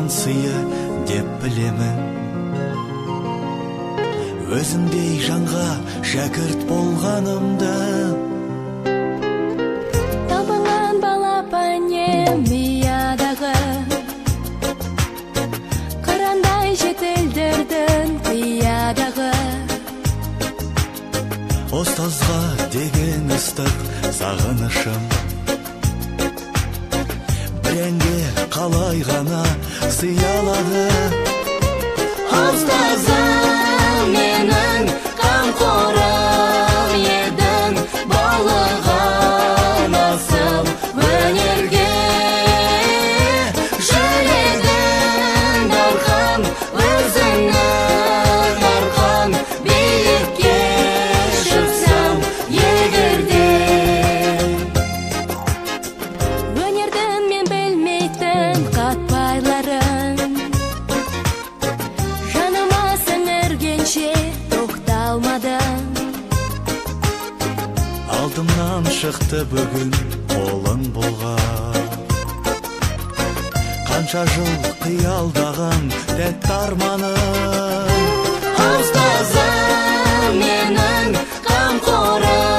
сыйы деп білемін. Өзіңдей жанға шәкірт болғанымды. Талпынған балапан миядағы, қырандай жетілдірдің қиядағы. Ұстазға деген ыстық сағынышым бір әнге қалай ғана сыя алады. Ұстазым менің қамқорым едің, балығым асыл өнерге. Жүрегім дарқан, өзіңнің арқан, биікке шықсам егерде. Өнердің мен білмейтін қатпарларын жаныма сіңіргенше тоқталмадым. Алдымнан шықты бүгін қолын бұлғап, қанша жыл қиялдаған тәтті арманым. Ұстазым менің қамқорым.